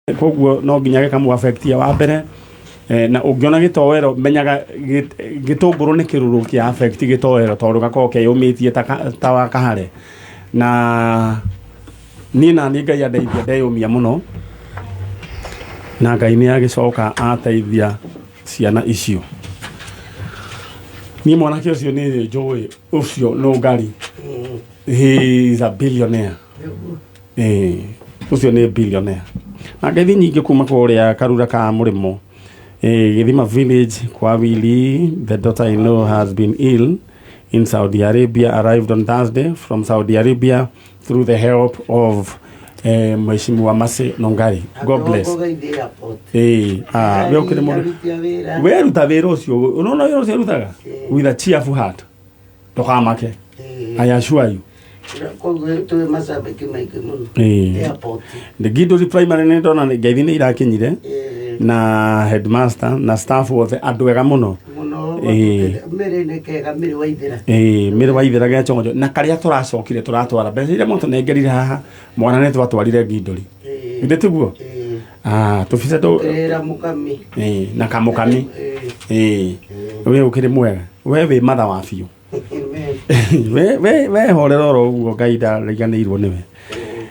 Koguo no nginya gĩkamũ affect wa mbere, na ũngĩona gĩtoero menyaga gĩtũngũrũ nĩ kĩrũrũ kĩa affect gĩtoero tondũ gakoragwo keyũmĩtie ta wa kahare. Na niĩ na niĩ Ngai andeithia ndeyũmia mũno, na Ngai nĩ agĩcoka ateithia ciana icio. Niĩ mwanake ũcio nĩ njũĩ ũcio Nũngari, he is a billionaire. Ũcio nĩ billionaire. Na ngeithi nyingĩ kuma kũrĩa Karura ka Mũrĩmo, Gĩthima village kwa Willy. The daughter in law has been ill in Saudi Arabia, arrived on Thursday from Saudi Arabia through the help of Mheshimiwa Masi Nongari. God bless. We ũkĩrĩ mũndũ we ruta wĩra ũcio, ũrona wĩra ũcio rutaga with a cheerful heart, ndũkamake, I assure you. Koguo twĩ macambĩki maingĩ mũno airport. The Ginduri Primary nĩ ndona ngeithi nĩ irakinyire na headmaster na staff othe, andũ ega mũno. Mũno. Mĩrĩ nĩ kega, mĩrĩ waithĩra. Ĩĩ, mĩrĩ waithĩra geconjo na karĩa tũracokire tũratwara mbeca iria mwatũnengerire haha mwana nĩ twatwarire Ginduri. Githĩ tiguo? Ah, tũbica tũ Kĩrĩra mũkami. Na kamũkami. We ũkĩrĩ mwega, we wĩ matha wa biũ. Amen. We horera oro ũguo, Ngai ndariganĩirwo nĩwe,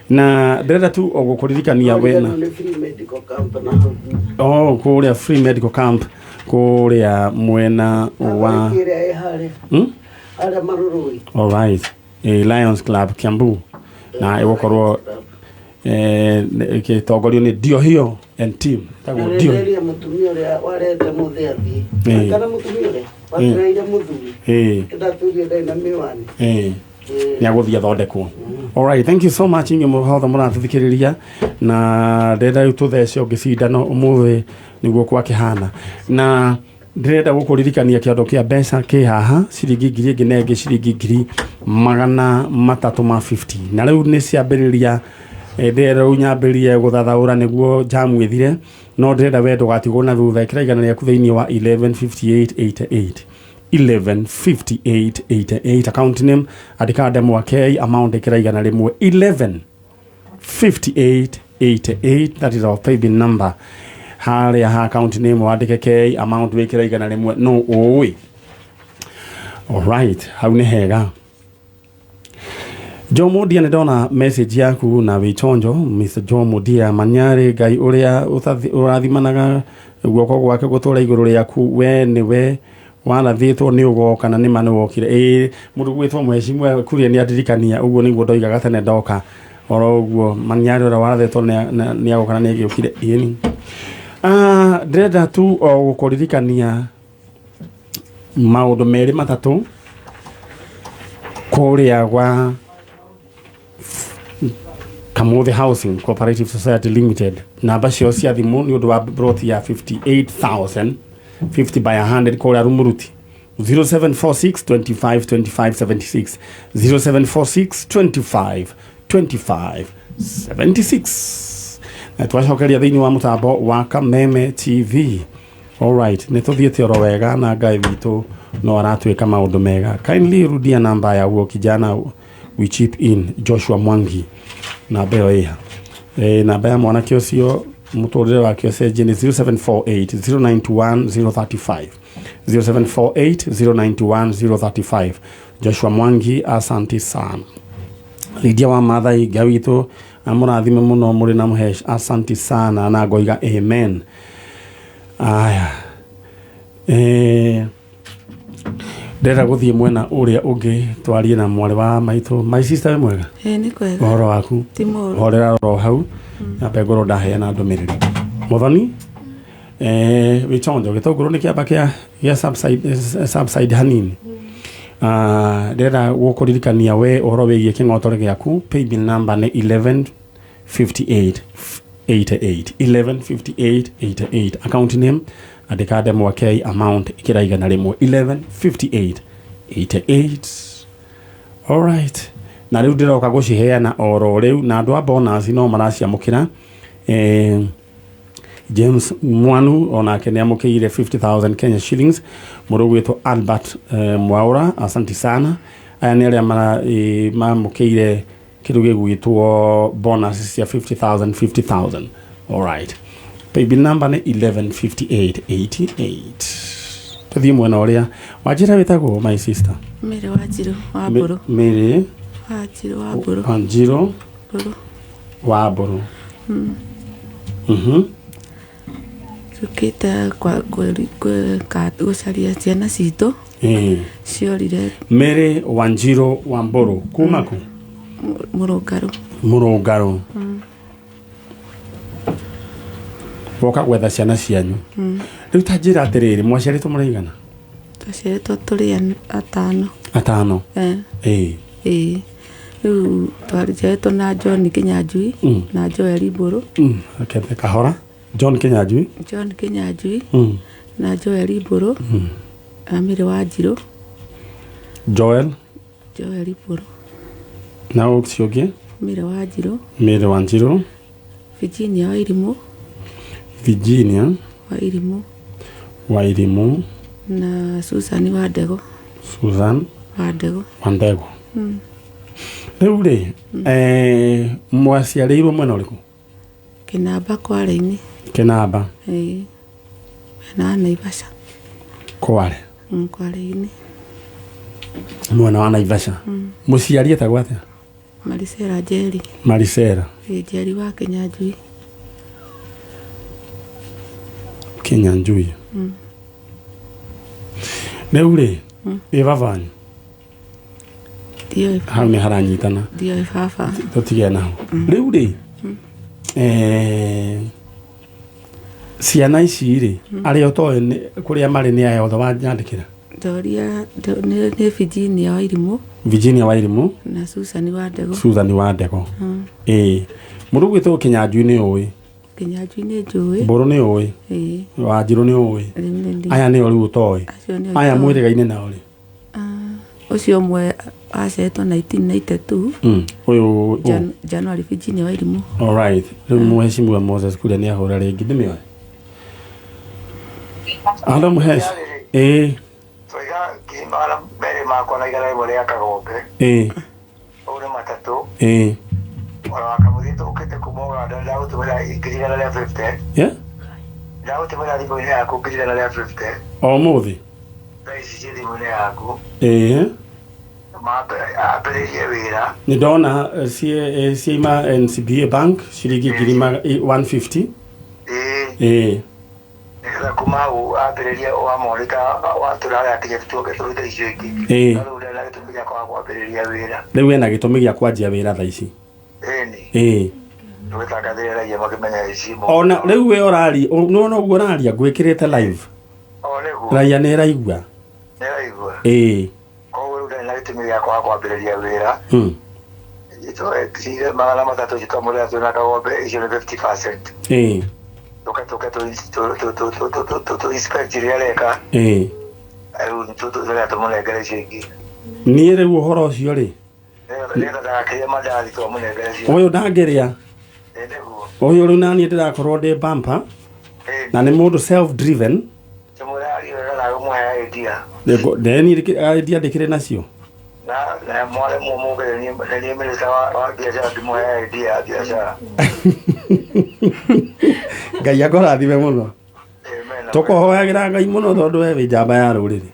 na ndĩrenda tu o gũkũririkania wena Nĩ free medical camp na hau. Oh, kũrĩa free medical camp kũrĩa mwena wa Kĩrĩa ĩ harĩa harĩa Marũrũi. All right, Lions Club Kiambu, na ĩgũkorwo ĩgĩtongorio nĩ Diohio and team tagwo Dio. Nderia mũtumia ũrĩa warete mũthĩ athiĩ kana mũtumia ũrĩa watereire mũthuri ndatũrie ndarĩ na mĩwani. Nĩ agũthiĩ athondekwo. Alright, thank you so much inyuĩ mũhotha mũratũthikĩrĩria, na ndĩrenda rĩu tũthece ũngĩ cindano ũmũthĩ nĩguo kwakĩhana, na ndĩrenda gũkũririkania kĩondo kĩa mbeca kĩ haha, ciringi 1000 ĩngĩ na ĩngĩ ciringi 350,000, na rĩu nĩ ciambĩrĩria. Ndĩrenda rĩu nyambĩrĩrie gũthathaũra nĩguo jamu ĩthire, no ndĩrenda we ndũgatigwo na thutha. Ĩkĩra 100 rĩaku thĩinĩ wa 115888, 115888, account name andĩka ndemwa K, amount ĩkĩra 100, 115888, that is our paybill number. Harĩa ha account name wandĩke K, amount wĩkĩre 100, no ũĩ. Alright, hau nĩ hega. Joe Mudia, nĩ ndona message yaku na wĩ chonjo. Mr Joe Mudia Manyarĩ, Ngai ũrĩa ũrathimanaga guoko gwake gũtũra igũrũ rĩaku. We nĩwe warathĩtwo nĩ ũgoka, na nĩma nĩ wokire. Ĩĩ, mũndũ gwĩtwo mheshimiwa Kuria nĩ andirikania ũguo nĩguo ndoigaga tene ndoka oro ũguo, Manyarĩ ũrĩa warathĩtwo nĩ agoka na nĩ agĩũkire. Ĩni. Ah, ndĩrenda tu o gũkũririkania maũndũ merĩ matatũ kũrĩa gwa Kamuthe Housing Cooperative Society Limited. Namba ciao cia thimũ nĩ ũndũ wa plot ya 58,000, 50 by 100 kũrĩa Rumuruti, 0746 25 25 76, 0746 25 25 76, na twacokeria thĩinĩ wa mũtambo wa Kameme TV. Alright, nĩ tũthiĩte oro wega na Ngai witũ no aratwĩka maũndũ mega. Kindly rudia namba ya huo kijana, we chip in. Joshua Mwangi, namba ĩyo ĩha? Namba ya mwanake ũcio mũtũrĩre wake ũcenjie nĩ 0748 091 035, 0748 091 035. Joshua Mwangi, asante sana. Lydia wa Mathai, Ngai witũ amũrathime mũno mũrĩ na mũhesh, asante sana na ngoiga amen. Aya, ndĩrenda gũthiĩ mwena ũrĩa ũngĩ twarie na mwarĩ wa maitũ. My sister, wĩ mwega? Ĩĩ, nĩ kwega. Ũhoro waku? Ti mũũru. Horera oro hau nyambe ngorwo ndaheana ndũmĩrĩri. Mũthoni, wĩ chonjo, gĩtũngũrũ nĩ kĩamba kĩa subside hanini. Ah, ndĩrenda gũkũririkania we ũhoro wĩgiĩ kĩng'otore gĩaku. Paybill number nĩ 1158 88, 1158 88, account name andĩka ndemwa K, amount ĩkĩra 100, 1158 88. Alright, na rĩu ndĩroka gũciheana oro rĩu, na andũ a bonus no maraciamũkĩra. James Mwanu onake nĩ amũkĩire 50,000 Kenya shillings. Mũndũ ũgwĩtwo Albert Mwaura, asanti sana. Aya nĩ arĩa mamũkĩire kĩndũ gĩgwĩtwo bonus cia 50,000 50,000. Alright, paybill number nĩ 115888. Tũthiĩ mwena ũrĩa wanjĩra wĩtagwo, my sister. Mary Wanjiru wa Mbũrũ. Mary Wanjiru wa Mbũrũ. Wanjiru. Mbũrũ. Wa Mbũrũ. Njũkĩte gũcaria ciana citũ ciorire. Mary Wanjiru wa Mbũrũ kuma kũ? Mũrũngarũ. Mũrũngarũ. Woka gwetha ciana cianyu. Rĩu ta njĩra atĩrĩrĩ, mwaciarĩtwo mũraigana? Twaciarĩtwo tũrĩ atano. Atano? Eh. Ĩĩ. Ĩĩ, rĩu twaciarĩtwo na John Kinyanjui na Joel Mbũrũ. Rekete kahora. John Kinyanjui. John Kinyanjui na Joel Mbũrũ na Mary Wanjirũ. Joel. Joel Mbũrũ. Na ũcio ũngĩ? Mary Wanjirũ. Mary Wanjirũ. Virginia Wairimũ. Virginia Wairimũ. Wairimũ. Na Susan Wandego. Susan Wandego. Wandego. Rĩu rĩ, mwaciarĩirwo mwena ũrĩkũ? Kĩnamba Kwale-inĩ. Kĩnamba. Ĩĩ, mwena wa Naivasha. Kwale. Kwale-inĩ. Mwena wa Naivasha. Mũciari etagwo atĩa? Marisera Njeri. Marisera. Ĩĩ, Njeri wa Kinyanjui. Kinyanjui. Rĩu rĩ, ĩ baba wanyu? Ndiũĩ. Hau nĩ haranyitana. Ndiũĩ baba. Tũtige naho. Rĩu rĩ, ciana ici rĩ, arĩa ũtoĩ kũrĩa marĩ nĩ aya othe wanyandĩkĩra? Ndoria nĩ Virginia Wairimũ. Virginia Wairimũ. Na Susan Wandego. Susan Wandego. Ĩĩ. Mũndũ ũgwĩtwo Kinyanjui nĩ ũĩ? Kinyanjui nĩ njũĩ. Mbũrũ nĩ ũĩ? Ĩĩ. Wanjirũ nĩ ũĩ? Rĩu nĩ Aya nĩo rĩu ũtoĩ? Acio nĩo Aya itoĩ. mwĩrĩgaine nao rĩ? Ũcio ũmwe aciarĩtwo 1992. Ũyũ. January, Virginia Wairimũ. Alright. Rĩu mũheshimiwa Moses Kuria nĩ ahũra rĩngĩ, ndĩmĩoe? Alo mũhesh. Ĩĩ. Twaiga 200 makwa na 100 rĩa kagombe. Ĩĩ. Ũũ nĩ matatũ. Ĩĩ. Ona wakamũthiĩ tũkĩte kuma Ũganda, ndagũtũmĩra 150. Yeah? Ndagũtũmĩra thimũ-inĩ yaku 150. O mũthĩ? Thaa ici ciĩ thimũ-inĩ yaku. Ĩĩ. Ambĩrĩrie wĩra. Nĩ ndona ciaima NCBA Bank ciringi 150. Ĩĩ. Ĩĩ. Nĩgetha kuma hau ambĩrĩrie wamorĩta watũra harĩa akinya tuoke tũrute icio ingĩ. Ĩĩ. No rĩu ndarĩ na gĩtũmi gĩa kwaga kwambĩrĩria wĩra. Rĩu ena gĩtũmi gĩa kwanjia wĩra thaa ici. Ĩni. Ĩĩ. Ndũgĩtangathĩre raia makĩmenya ici. Ona rĩu we ũraria, nĩwona ũguo ũraria ngwĩkĩrĩte live. O nĩguo. Raia nĩ ĩraigua. Nĩ ĩraigua. Ĩĩ. Koguo rĩu ndarĩ na gĩtũmi gĩa kwaga kwambĩrĩria wĩra. Cire 300 icio twamũrĩra twĩna kagombe, icio nĩ 50%. Ĩĩ. Tũke tũ inspect iria areka. Ĩĩ. Rĩu tũrĩa tũmũnengere icio ingĩ. Niĩ rĩu ũhoro ũcio rĩ. Nĩgetha ndagakĩrĩe mandathi twamũnengere icio. Ũyũ ndangĩrĩa. Ĩĩ nĩguo. Ũyũ rĩu naniĩ ndĩrakorwo ndĩ bumper. Na nĩ mũndũ self driven. Tũmũraria wega na ũmũhe idea. Ndeni idea ndĩkĩrĩ nacio. Na mwale mũmũge nĩ niĩ minister wa biacara ndĩmũhe idea ya biacara. Ngai akũrathime mũno. Tũkũhoyagĩra Ngai mũno tondũ we wĩ njamba ya rũrĩrĩ.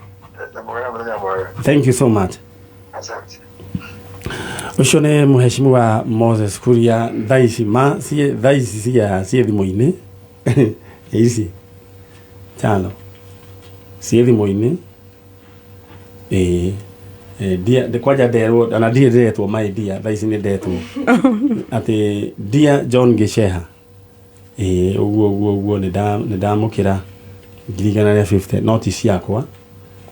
Thank you so much. Asante. Ũcio nĩ mũheshimiwa Moses Kuria. Thaa ici ma thaa ici cia ciĩ thimũ-inĩ ici chano ciĩ thimũ-inĩ. Ĩĩ, ndia kwanja nderwo ona ndirĩ ndĩretwo my dear, thaa ici nĩ ndetwo atĩ dear John Gicheha. Ĩĩ, ũguo ũguo ũguo nĩ ndamũkĩra 150,000 no ti ciakwa.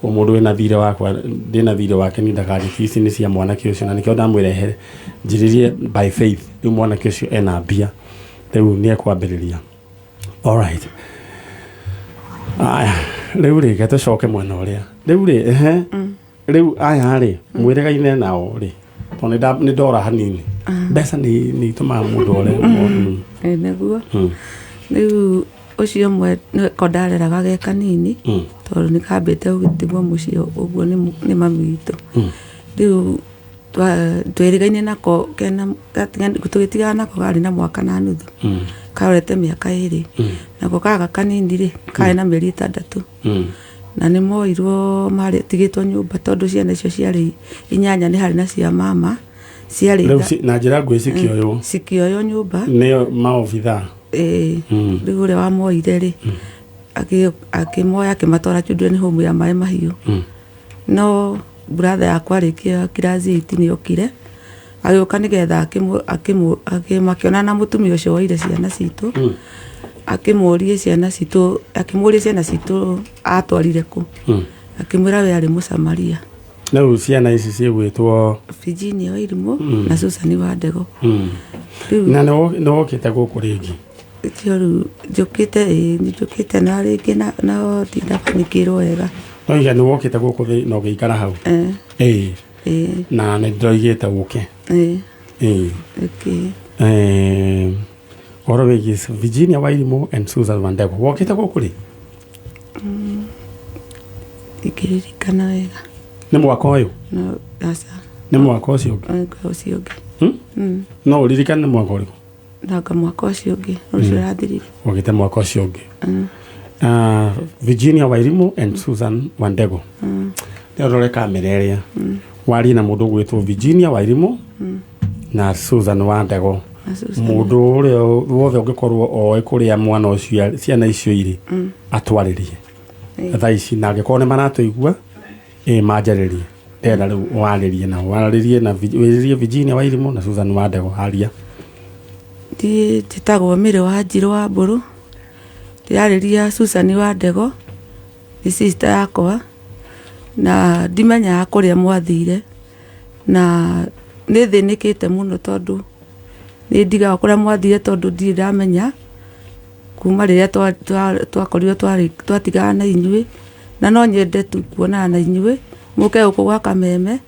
Koguo mũndũ wĩna thirĩ wakwa, ndĩna thirĩ wake ni ndakanjĩtie ici nĩ cia mwanake ũcio, na nĩkĩo ndamwĩrehere njĩrĩrie by faith. Rĩu mwanake ũcio ena mbia, rĩu nĩ ekwambĩrĩria. Alright. Aya, rĩu rĩ, reke tũcoke mwena ũrĩa. Rĩu rĩ, ehe. Rĩu aya rĩ, mwĩrĩgaine nao rĩ, tondũ nĩ ndora hanini. Mbeca nĩ itũmaga mũndũ ore. Ĩĩ nĩguo. Rĩu ũcio ũmwe ko ndareraga ge kanini, tondũ nĩ kambĩte gũtigwo mũciĩ ũguo nĩ mami witũ. Rĩu Twĩrĩgaine nako kena tũgĩtigana nako karĩ na mwaka na nuthu. Karorete mĩaka 2. Nako gaka kanini rĩ karĩ na mĩeri 6. Na nĩ moirwo marĩ tigĩtwo nyũmba tondũ ciana icio ciarĩ 8 nĩ harĩ na cia mama ciarĩ rĩu na njĩra nguhĩ cikĩoywo cikĩoywo nyũmba nĩo maobithaa. Rĩu ũrĩa wamoire rĩ akĩmoya akĩmatwara children home ya Maĩ Mahiũ. No brother yakwa arĩkia class 8 nĩ okire agĩũka nĩgetha akĩona na mũtumia ũcio woire ciana citũ. Akĩmũrie ciana citũ akĩmũria ciana citũ atwarire kũ. Akĩmwĩra we arĩ Mũsamaria. Rĩu ciana ici cigwĩtwo Virginia Wairimu na Susan Wandego. Na nĩ wokĩte gũkũ rĩngĩ? Rĩu njũkĩte njũkĩte na rĩngĩ na ndinabanikĩrwo wega. No iga nĩ wokĩte gũkũ na ũgĩikara hau? Na nĩ ndĩroigĩte ũke. Ũhoro wĩgiĩ Virginia Wairimu and Susan Wandego. Wokĩte gũkũ rĩ? Ndingĩririkana wega. Nĩ mwaka ũyũ? No, aca. Nĩ mwaka ũcio ũngĩ? Ũcio ũngĩ. No ũririkane nĩ mwaka ũrĩkũ? Nanga mwaka ũcio ũngĩ, ũcio ũrathirire. Wokĩte mwaka ũcio ũngĩ. Virginia Wairimu and Susan Wandego. Nĩ ũrore kamera ĩrĩa. Warie na mũndũ ũgwĩtwo Virginia Wairimu na Susan Wandego. Mũndũ ũrĩa wothe ũngĩkorwo oĩ kũrĩa mwana ũcio ciana icio irĩ atwarĩrie. Thaa ici na angĩkorwo nĩ maratũigua manjarĩrie. Ndĩrenda rĩu warĩrie na warĩrie na wĩrĩrie Virginia Wairimu na Susan Wandego aria. Ndiĩ njĩtagwo Mĩrĩ wa Njirũ wa Mbũrũ. Ndĩrarĩria Susan Wandego nĩ sister yakwa na ndimenyaga kũrĩa mwathire na nĩ thĩnĩkĩte mũno tondũ nĩ ndigaga kũrĩa mwathire tondũ ndirĩ ndamenya kuma rĩrĩa twakorirwo twatigana na inyuĩ na no nyende tu kuonana na inyuĩ mũke gũkũ gwa Kameme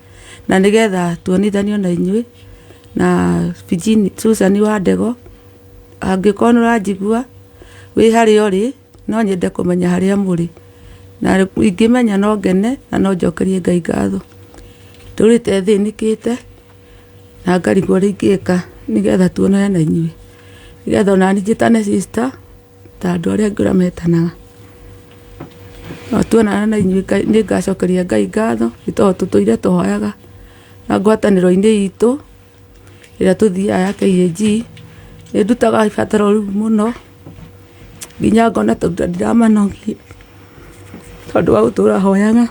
na nĩgetha tuonithanio na inyuĩ na Virginia Susan Wandego angĩkorwo nĩ ũranjigua wĩ harĩa ũrĩ no nyende kũmenya harĩa mũrĩ na ingĩmenya no ngene na no njokerie Ngai ngatho. Ndũrĩte thĩnĩkĩte na ngarigwo ũrĩa ingĩka nĩgetha tuonane na inyuĩ nĩgetha ona niĩ njĩtane sister ta andũ arĩa angĩ ũrĩa metanaga. No tuonana na inyuĩ nĩ ngacokeria Ngai ngatho nĩ tondũ tũtũire tũhoyaga na ngwatanĩro-inĩ itũ ĩrĩa tũthiaga ya KAG nĩ ndutaga ibataro rĩu mũno nginya ngona tondũ ndiramanogia tondũ wa gũtũra hoyaga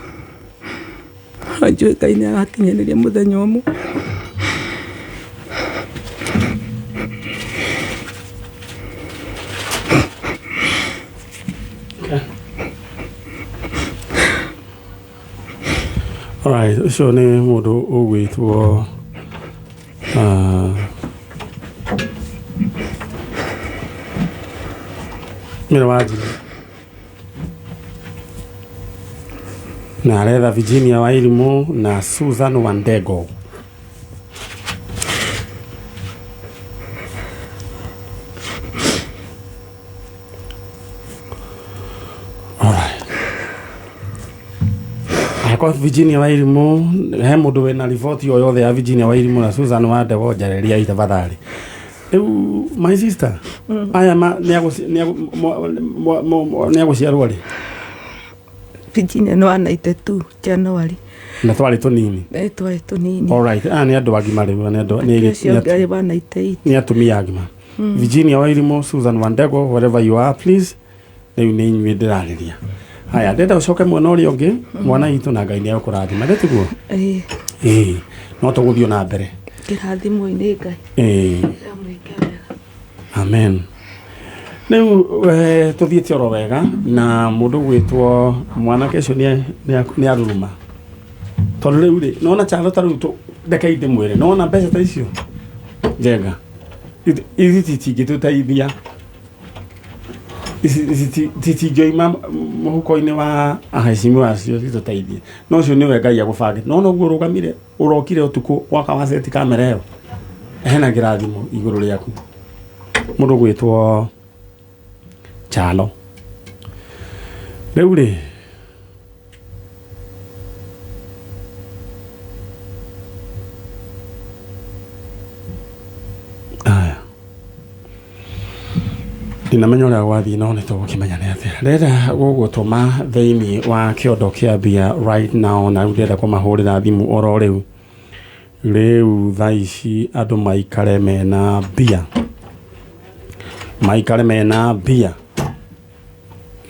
no njũĩ Ngai nĩ agakinyanĩria mũthenya ũmwe. Alright, ũcio nĩ mũndũ ũgwĩtwo Mĩrĩ wa Njirũ na aretha Virginia Wairimu na Susan Wandego. Alright. Akwa Virginia Wairimu he mũndũ wĩna riboti o yothe ya Virginia Wairimu na Susan Wandego njarĩria itafadhali. Rĩu my sister aya ma nĩ agũciarwo rĩ? Virginia nĩ wa 92 January. Na twarĩ tũnini. Twarĩ tũnini. Alright, aya nĩ andũ agima rĩu nĩ andũ nĩ wa 98. Nĩ atumia agima. Virginia Wairimu, Susan Wandego, wherever you are please. Rĩu nĩ inyuĩ ndĩrarĩria. Haya, ndĩrenda ũcoke mwena ũrĩa ũngĩ, mwana witũ na Ngai nĩ egũkũrathima, ndĩtiguo? Ĩĩ. No tũgũthiĩ na mbere. Kĩrathimo-inĩ Ngai. Ĩĩ. Amen. Rĩu tũthiĩte oro wega na mũndũ gwĩtwo mwanake ũcio nĩ aruruma. Tondũ rĩu rĩ, nona Chalo ta rĩu ndeke ndĩmwĩre, nona mbeca ta icio Njenga ici citingĩtũteithia, ici citingĩoima mũhuko-inĩ wa aheshimiwa acio citũteithie. No ũcio nĩwe Ngai agũbangĩte. Nona ũguo ũrũgamire ũrokire ũtukũ waka waceti kamera ĩyo hena kĩrathimo igũrũ rĩaku. Mũndũ gwĩtwo Chalo. Rĩu rĩ Ndinamenya ũrĩa gwathiĩ no nĩ tũgũkĩmenya nĩ atĩa. Ndĩrenda gũgũtũma thĩinĩ wa kĩondo kĩa mbia right now, na rĩu ndĩrenda kũmahũrĩra thimũ oro rĩu. Rĩu thaa ici andũ maikare mena mbia, maikare mena mbia,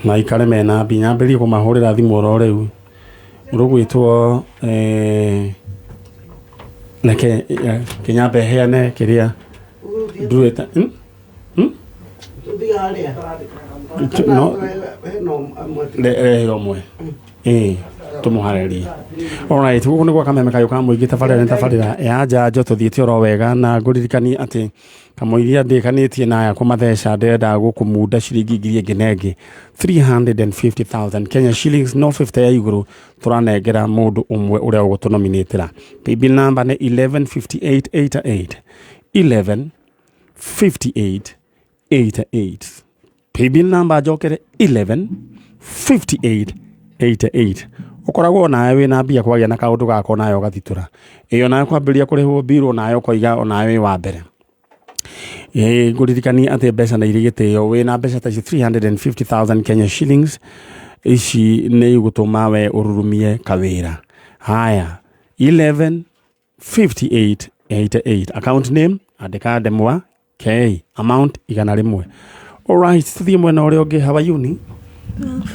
maikare mena mbia. Nyambĩrĩrie kũmahũrĩra thimũ oro rĩu. Rũgwĩtwo reke kĩnyambe heane kĩrĩa nduĩte. Tũthiĩ harĩa. No. Hena amwe. Rehe ũmwe ĩĩ tũmũharĩrie. Alright, gũkũ nĩ gwa Kameme Kayũ ka Mũingĩ, tabarĩra nĩ tabarĩra ya njanjo, tũthiĩte oro wega na ngũririkanie atĩ kamũiria ndĩkanĩtie na aya kũmatheca, ndĩrenda gũkũmunda ciringi ngiri ĩngĩ na ĩngĩ 350,000 Kenya shillings, no 50 ya igũrũ tũranengera mũndũ ũmwe ũrĩa ũgũtũnominĩtĩra. Paybill number nĩ 115888, 115888. Paybill number njokere, 115888. Ũkoragwo nawe wĩna mbia kwagĩa na kaũndũ gako nawe ũgatitũra ĩyo, nawe kwambĩrĩria kũrĩhwo mbirũ nawe ũkoiga onawe wĩ wa mbere. Ĩĩ, ngũririkanie atĩ mbeca nĩ irĩ gĩtĩo. Wĩna mbeca ta ici 350,000 Kenya shillings, ici nĩ igũtũma we ũrurumie kawĩra. Haya, 11 58 88, account name andĩka ndemwa K, amount 100. Alright, tuthiĩ mwena ũrĩa ũngĩ. How are you ni?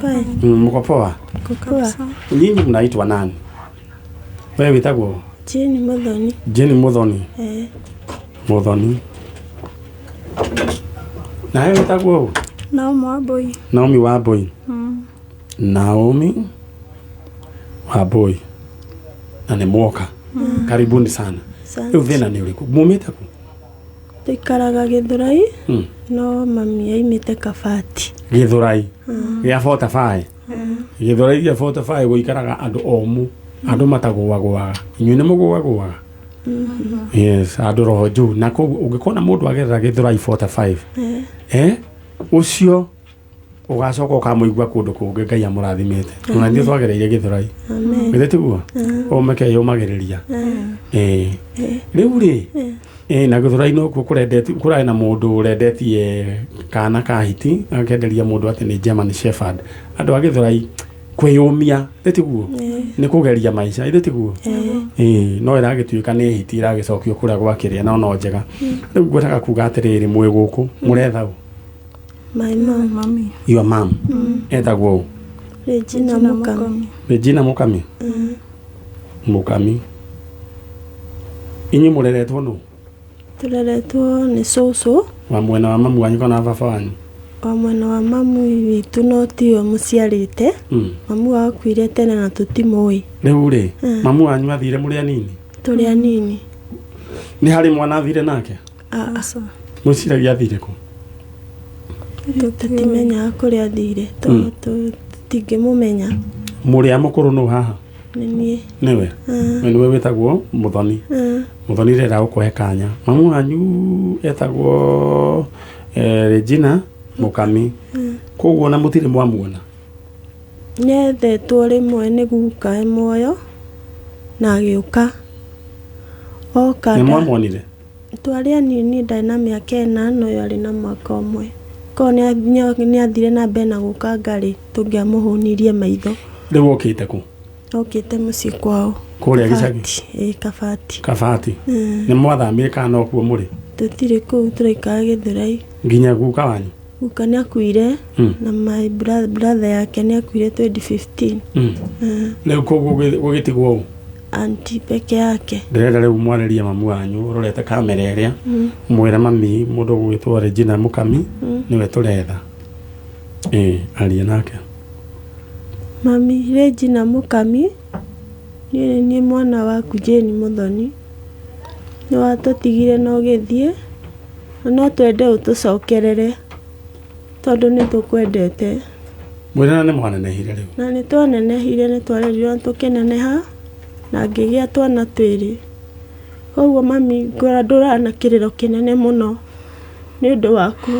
Fine. Mko poa? Poa. Nyinyi mnaitwa nani? Wewe wĩtagwo? Jane Muthoni. Jane Muthoni. Eh. Muthoni. Nawe wĩtagwo ũ? Naomi Wambui. Naomi Wambui. Naomi Wambui. Na nĩ mwoka. Karibuni sana. Asante. Rĩu thĩna nĩ ũrĩkũ? Mumĩte kũ? Tũikaraga Gĩthũrai no mami aimĩte Kabati. Gĩthũrai gĩa 45. Gĩthũrai gĩa 45 gũikaraga andũ omũ, andũ matagũagũaga. Inyuĩ nĩ mũgũagũaga? Yes, andũ roho juu, na koguo ũngĩkona mũndũ agerera Gĩthũrai 45, ũcio ũgacoka ũkamũigua kũndũ kũngĩ. Ngai amũrathimĩte. Ona ithuĩ twagereire Gĩthũrai. Amen. Githĩ tiguo? Ũmeke yũmagĩrĩria. Ĩĩ, rĩu rĩ, ĩĩ, na Gĩthũrai nokuo kũrendetie, kũrarĩ na mũndũ ũrendetie kana ka hiti, akenderia mũndũ atĩ nĩ German Shepherd. Andũ a Gĩthũrai kwĩyũmia, githĩ tiguo? Nĩ kũgeria maica, githĩ tiguo? Ĩĩ, no ĩragĩtuĩka nĩ hiti ĩragĩcokio kũrĩa gwakĩrĩa, no no njega. Rĩu ngwendaga kuga atĩrĩrĩ, mwĩ gũkũ mũretha ũ? My mom. Mami. Your mom etagwo ũ? Regina Mukami. Regina Mukami. Mukami. Inyuĩ mũreretwo nũ? Tũreretwo nĩ cũcũ. Wa mwena wa mamu wanyu kana baba wanyu? Wa mwena wa mamu witũ, no tiwe mũciarĩte. Mamu wao akuire tene na tũtimũĩ. Rĩu rĩ, mamu wanyu athire mũrĩ anini? Tũrĩ anini. Nĩ harĩ mwana athire nake? Aa. Mwĩciragia athire kũ? Tũtimenyaga kũrĩa athire tondũ tũtingĩmũmenya. Mũrĩ a mũkũrũ nũ haha? Nĩ niĩ. Nĩwe? We nĩwe wĩtagwo Mũthoni? Mũthoni, rĩrĩa gũkũhe kanya, mamu wanyu etagwo Regina Mukami, koguo na mũtirĩ mwamuona? Nĩethetwo rĩmwe nĩ guka e muoyo na agĩũka oka. Nĩ mwamuonire? Twarĩ anini, ndarĩ na mĩaka 8, ũyũ arĩ na mwaka 1. Korwo nĩ athire na mbere na gũka ngarĩ, tũngĩamũhũnirie maitho. Rĩu okĩte kũ? Okĩte mũciĩ kwao. Kũrĩa gĩcagi? Kabati. Ĩĩ, Kabati. Kabati. Nĩ mwathamire kana no kuo mũrĩ? Tũtirĩ kũu, tũraikara Gĩthũrai. Nginya guka wanyu? Guka nĩ akuire na my brother yake nĩ akuire 2015. Rĩu koguo gũgĩtigwo ũ? Auntie peke yake. Ndĩrenda rĩu mwarĩrie mamu wanyu ũrorete kamera ĩrĩa, mwĩre mami mũndũ ũgwĩtwo Regina Mukami nĩwe tũretha. Ĩĩ, aria nake. Mami Regina Mukami, niĩ nĩ niĩ mwana waku Jane Muthoni. Nĩ watũtigire na ũgĩthiĩ, na no twende ũtũcokerere tondũ nĩ tũkwendete. Mwĩre na nĩ mwanenehire rĩu. Na nĩ twanenehire, nĩ twarerirwo na tũkĩneneha na ngĩgĩa twana twĩrĩ. Koguo mami, ngora ndũraga na kĩrĩro kĩnene mũno nĩ ũndũ waku.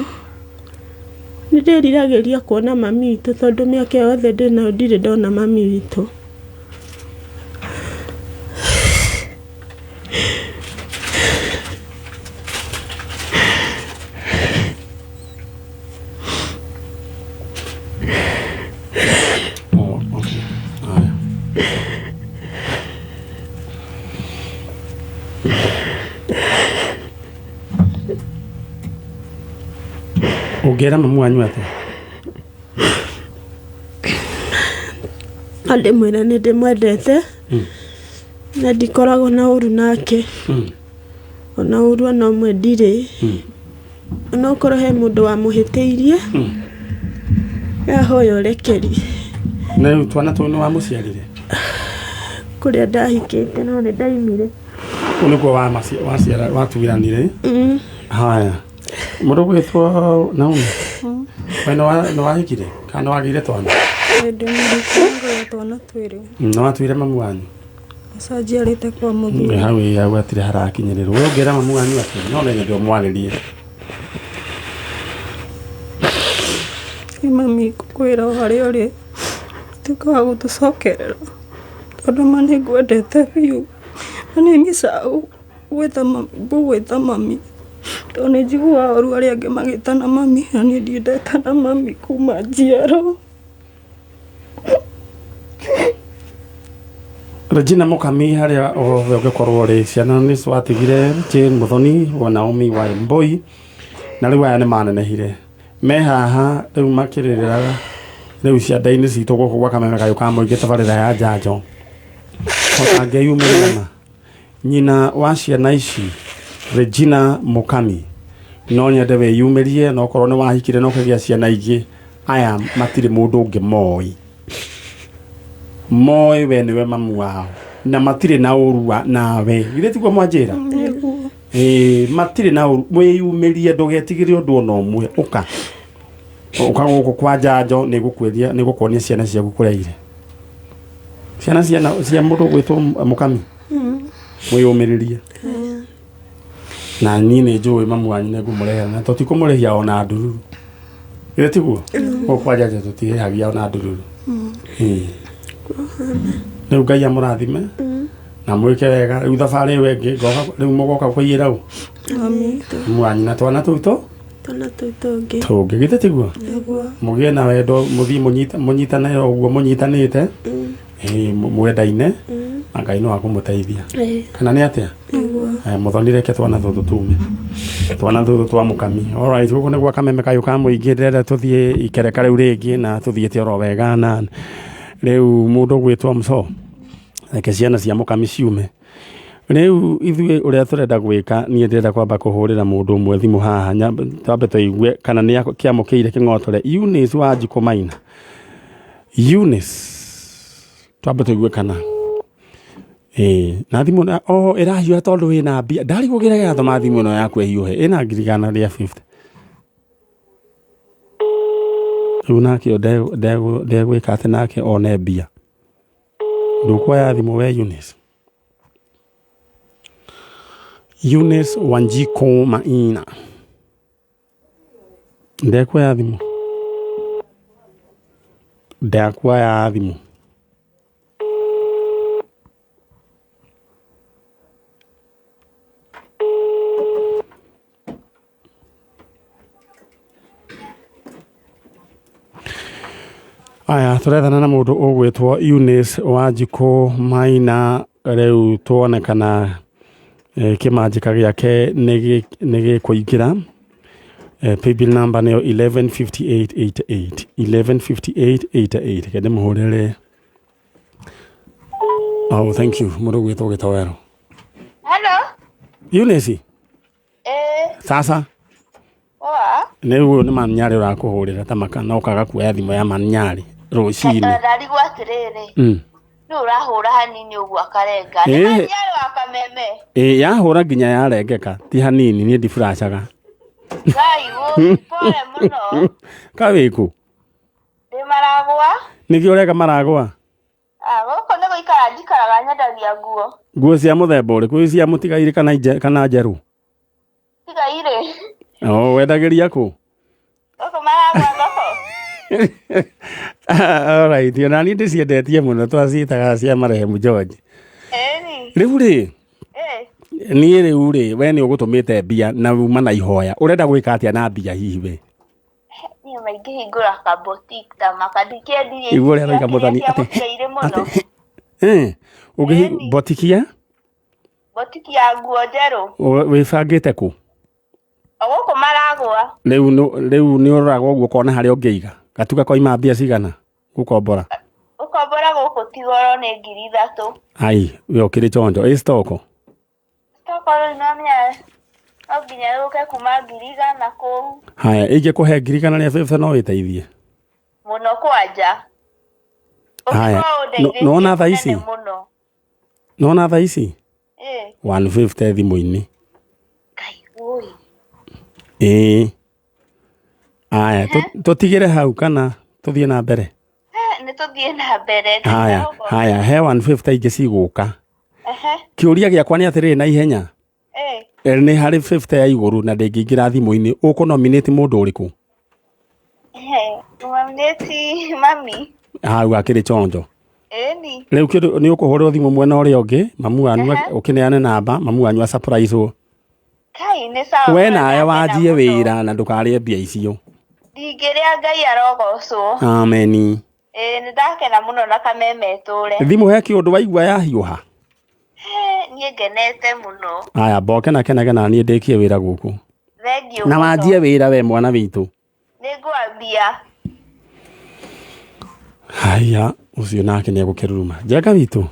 Nĩ ndĩriragĩria kuona mami witũ tondũ mĩaka yothe ndĩnayo ndirĩ ndona mami witũ. Ũngĩra mamu wanyu atĩa? No ndĩmwĩre nĩ ndĩmwendete na ndikoragwo na ũru nake. Ona ũru ona ũmwe ndirĩ. Ona okorwo he mũndũ wamũhĩtĩirie, ahoya ũrekeri. Na rĩu twana tũu nĩ wamũciarire? Kũrĩa ndahikĩte no nĩ ndaimire. Kũu nĩkuo waciara watuiranire? Haya. Mũndũ ũgwĩtwo Naomi, we nĩ wahikire kana nĩ wagĩire twana? Ndĩ mũriku ngũya twana twĩrĩ. Nĩ watuire mamu wanyu? Aca njiarĩte kwa mũthuri. Hau ĩ hau hatirĩ harakinyĩrĩrwo. We ũngĩra mamu wanyu atĩa? No nyende ũmwarĩrie. Ĩ mami ngũkwĩra o harĩa ũrĩ tuĩka wa gũtũcokerera tondũ ma nĩ ngwendete biũ na nĩ micaga gwĩta mami ngũgwĩta mami tondũ nĩ njiguaga ũru arĩa angĩ magĩtana mami na niĩ ndirĩ ndetana mami kuma njiarwo. Regina Mukami harĩa othe ũngĩkorwo ũrĩ, ciana nĩ watigire Jane Muthoni wa Naomi wa Mboi, na rĩu aya nĩ manenehire me haha rĩu makĩrĩrĩra rĩu cianda-inĩ citũ gũkũ gwa Kameme Kayũ ka Mũingĩ tabarĩra ya njanjo ũtangĩyumĩria ma nyina wa ciana ici Regina Mukami no nyende wĩyumĩrie na okorwo nĩ wahikire na ũkagĩa ciana ingĩ aya matirĩ mũndũ ũngĩ moĩ moĩ we nĩwe mamu wao na matirĩ na ũru nawe githĩ tiguo mwanjĩra? Nĩguo. Ĩĩ, matirĩ na ũru wĩyumĩrie ndũgetigĩre ũndũ ona ũmwe ũka ũka gũkũ kwa njanjo nĩgũkwĩria nĩgũkuonia ciana ciaku kũrĩa irĩ ciana ciana cia mũndũ ũgwĩtwo Mukami mwĩyũmĩrĩrie na niĩ nĩ njũĩ mamu wanyu nĩ ngũmũrehera na tũtikũmũrĩhia ona ndururu githĩ tiguo gũkũ kwa njanjo tũtirĩhagia ona ndururu. Ĩĩ. Rĩu Ngai amũrathime na mwĩke wega rĩu thabarĩ ĩyo ĩngĩ ngoka rĩu mũgoka kũiyĩra ũ Mami. mamu wanyu na twana tũu tũ Twana tũu tũngĩ. Tũngĩ githĩ tiguo? Nĩguo. Mũgĩe na wendo mũthiĩ mũnyitane o ũguo mũnyitanĩte. Ĩĩ, mwendaine na Ngai no akũmũteithia kana nĩ atĩa? Nĩguo. Mũthoni reke twana tũtũ tume twana tũtũ twa Mũkami. Alright, gũkũ nĩ gwa Kameme Kayũ ka Mũingĩ ndĩrenda tũthiĩ ikereka rĩu rĩngĩ na tũthiĩte oro wega na rĩu mũndũ ũgwĩtwo Mso reke ciana cia Mũkami ciume rĩu ithuĩ ũrĩa tũrenda gwĩka niĩ ndĩrenda kwamba kũhũrĩra mũndũ ũmwe thimũ haha twambe tũigue kana nĩ kĩamũkĩire kĩng'otore Eunice wa Njikũ Maina. Eunice twambe tũigue kana ĩĩ na thimũ na o ĩrahiũha tondũ wĩna mbia ndarigwo kĩrĩa kĩratũma thimũ ĩno yaku ĩhiũhe ĩna ngiri igana rĩa 50 rĩu nake ndegwĩka atĩ nake one mbia ndũkuoya thimũ we Eunice. Eunice Wanjikũ Maina ndekuoya thimũ ndekuoya thimũ Aya tũrethana na mũndũ ũgwĩtwo Eunice Wanjikũ Maina rĩu tuone kana kĩmanjĩka gĩake nĩ gĩkũingĩra. Paybill number nĩyo 115888 115888 reke ndĩmũhũrĩre. Oh, thank you mũndũ ũgwĩtwo Gĩtoero. Hello. Eunice. Eh. Sasa. Poa. Nĩ ũyũ nĩ Manyarĩ ũrakũhũrĩra ta maka na ũkaga kuoya thimũ ya Manyarĩ rũcinĩ. Ndarigwo atĩrĩrĩ. Nĩ ũrahũra hanini ũguo akarenga. Nĩ Manyarĩ wa Kameme. Ĩĩ yahũra nginya yarengeka ti hanini niĩ ndiburacaga. Ngai wũi pole mũno. Kawĩkũ? Ndĩ Maragwa. Nĩkĩo ũreka Maragwa? Gũkũ nĩ gũikara njikaraga nyendagia nguo. Nguo cia mũthemba ũrĩkũ? Cia mũtigairĩ kana njerũ? Mũtigairĩ. Oh, wendagĩria kũ? Gũkũ Maragwa thoko. Alright, ona niĩ ndĩciendetie mũno twaciĩtaga cia marehemu George. Rĩu rĩ, niĩ rĩu rĩ, we nĩ ũgũtũmĩte mbia na uma na ihoya. Ũrenda gwĩka atĩa na mbia hihi we? Niĩ maingĩhingũra ka boutique ta maka ndikĩendirie Igua ũrĩa aroiga Mũthoni atĩ ũngĩ boutique ya? Boutique ya nguo njerũ. Wĩbangĩte kũ? O gũkũ maragũa. Rĩu nĩ ũroraga ũguo ũkona harĩa ũngĩiga gatuka koima mbia cigana gũkombora? Gũkombora gũkũ ti goro, nĩ 3,000. Ai, we ũkĩrĩ chonjo ĩ stoko? Stoko rĩu no menya no nginya yũke kuma 100,000 kũu. Haya, ingĩkũhe 150,000 no wĩteithie? Mũno kwanja. Haya, Ũngĩkorwo nĩwona thaa ũndeithĩtie ici? mũnene mũno. Nona thaa ici? Ĩ. 150 thimũ-inĩ. Ngai wũi. Ĩĩ. Aya, tũtigĩre hau kana tũthiĩ na mbere? Nĩ tũthiĩ na mbere. Haya, haya, he 150 ingĩ cigũka. Kĩũria gĩakwa nĩ atĩrĩrĩ na ihenya. Nĩ harĩ 50 ya igũrũ na ndĩngĩingĩra thimũ-inĩ, ũkũnominate mũndũ ũrĩkũ? Nominate mami. Hau akĩrĩ chonjo. Ĩni. Rĩu kĩndũ nĩ ũkũhũrĩrwo thimũ mwena ũrĩa ũngĩ, mamu wanyu ũkĩneane namba, mamu wanyu a surprise wo. Kai nĩ sawa. We nawe Ndakena wanjie mũno. wĩra na ndũkarĩe mbia icio. Ndingĩrĩa, Ngai arogocwo. Ameni. Ĩĩ, nĩ ndakena mũno na kameme tũre. Thimũ he kĩũndũ waigua yahiũha? Niĩ ngenete mũno. Aya, mboke na kenage na niĩ ndĩkie wĩra gũkũ. Thengiũ Na mũno. wanjie wĩra we mwana witũ. Nĩ ngwambia. Haya, ũcio nake nĩ egũkĩruruma. Njenga witũ.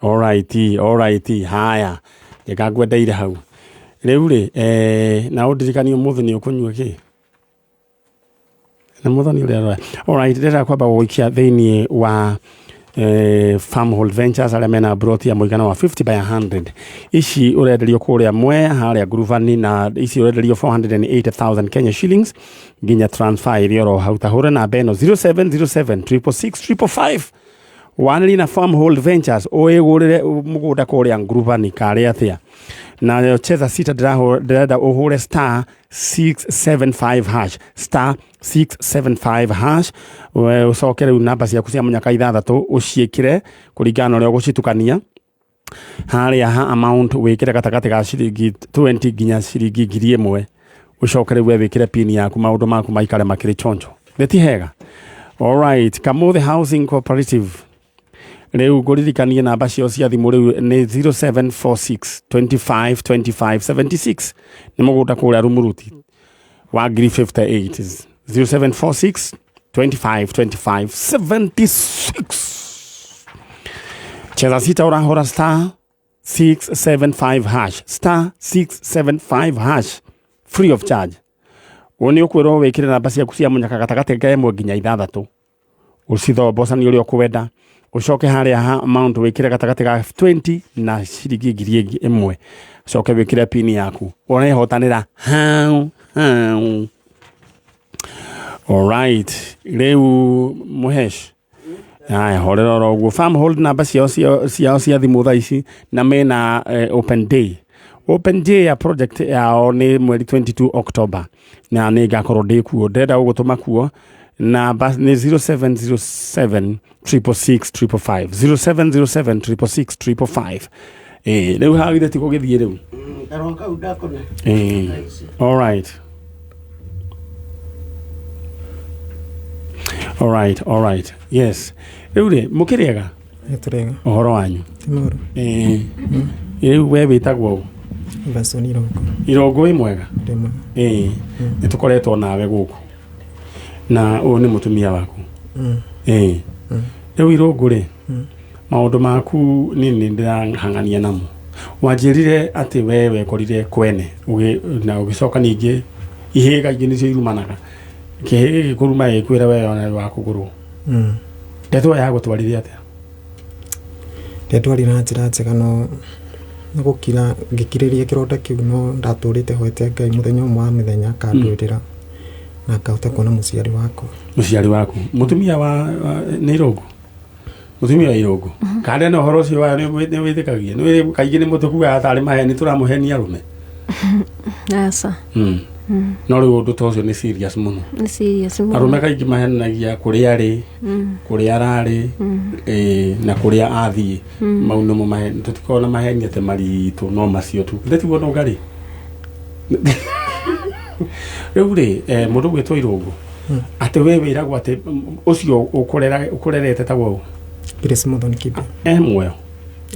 Alright, alright, haya. Njenga ngwendeire hau. Rĩu rĩ, na ũndirikanie ũmũthĩ nĩ ũkũnyua kĩ? Na mũthoni ũrĩa aroya. Alright, ndĩrenda kwamba gũgũikia thĩinĩ wa Farmhold Ventures arĩa mena broti ya mũigana wa 50 by 100. Ici ũrenderio kũrĩa Mwea harĩa Ngurubani, na ici ũrenderio 480,000 Kenya shillings nginya transfer ĩrĩ oro hau. Tahũra namba ĩno 0707 666 555 wanĩrie na Farmhold Ventures ũĩgũrĩre mũgũnda kũrĩa Ngurubani karĩ atĩa. Nayo cheza sita ndĩrenda ũhũre star 675 hash, star 675 hash, we ũcoke rĩu namba ciaku cia mũnyaka ithathatũ ũciĩkĩre kũringana na ũrĩa ũgũcitukania. Harĩa ha amount wĩkĩre gatagatĩ ga ciringi 20 nginya ciringi 1,000, ũcoke rĩu we wĩkĩre pin yaku, maũndũ maku maikare makĩrĩ chonjo. Nĩ ti hega? Alright, Kamuthe Housing Cooperative rĩu ngũririkanie namba ciao cia thimũ rĩu nĩ 0746 25 25 76, nĩ mũgũnda kũrĩa Rumuruti wa ngiri 58, 0746 25 25 76. Cheza sita ũrahũra star 675 hash, star 675 hash, free of charge. Ũũ nĩ ũkwĩrwo wĩkĩre namba ciaku cia mũnyaka gatagatĩ ka ĩmwe nginya ithathatũ, ũcithomboca nĩ ũrĩa ũkwenda, ũcoke harĩa ha amount wĩkĩre gatagatĩ ga 20 na ciringi 1,000, ũcoke wĩkĩre pin yaku, ũrehotanĩra hau hau. Alright, rĩu Mũhesh, haya, horera oro ũguo. Farmhold namba ciao cia thimũ thaa ici na mena open day. Open day ya project yao nĩ mweri 22 October na nĩ ngakorwo ndĩ kuo, ndĩrenda gũgũtũma kuo. Namba nĩ 0707 666 555, 0707 666 555. Rĩu hagire ti gũgĩthiĩ rĩu. Karũa kau ndakona. All right. All right. Yes. Rĩu rĩ, mũkĩrĩega? Nĩtũrega. Ũhoro wanyu? Ti mũru. Rĩu we wĩtagwo ũ? Benson Irongo. Irongo, wĩ mwega? Ndĩ mwega. Nĩ tũkoretwo nawe gũkũ na ũyũ nĩ mũtumia waku. Rĩu Irũngũ rĩ, maũndũ maku nĩ ndĩrahang'ania namo. Wanjĩrire atĩ we wekorire kwene na ũgĩcoka ningĩ ihĩga ingĩ nĩcio irumanaga, kĩhĩga gĩkũruma gĩkwĩra we ona wa kũgũrwo. Ndeto ĩyo yagũtwarire atĩa? Ndĩatwarire na njĩra njega, no nĩ gũkira ngĩkirĩria kĩronda kĩu, no ndatũrĩte hoete Ngai mũthenya ũmwe wa mĩthenya akandwĩrĩra na ngahota kuona mũciari wakwa. Mũciari waku, mũtumia wa nĩ Irũngũ, mũtumia wa Irũngũ kande na ũhoro ũcio wayo nĩ wĩtĩkagia nĩ kaingĩ nĩ mũtũkuaga tarĩ maheni tũramũhenia arũme? Aca. No rĩu ũndũ ta ũcio nĩ serious mũno. Nĩ serious mũno. Arũme kaingĩ mahenanagia kũrĩa arĩ, kũrĩa ararĩ, na kũrĩa athiĩ. Mau nĩmo maheni. Tũtikoragwo na maheni atĩ maritũ, no macio tu. Githĩ tiguo nũngarĩ? Rĩu rĩ, mũndũ gwĩtwo Irũngũ, atĩ we wĩragwo atĩ ũcio ũkũrerete tagwo ũ? Grace Muthoni Kibe. E muoyo?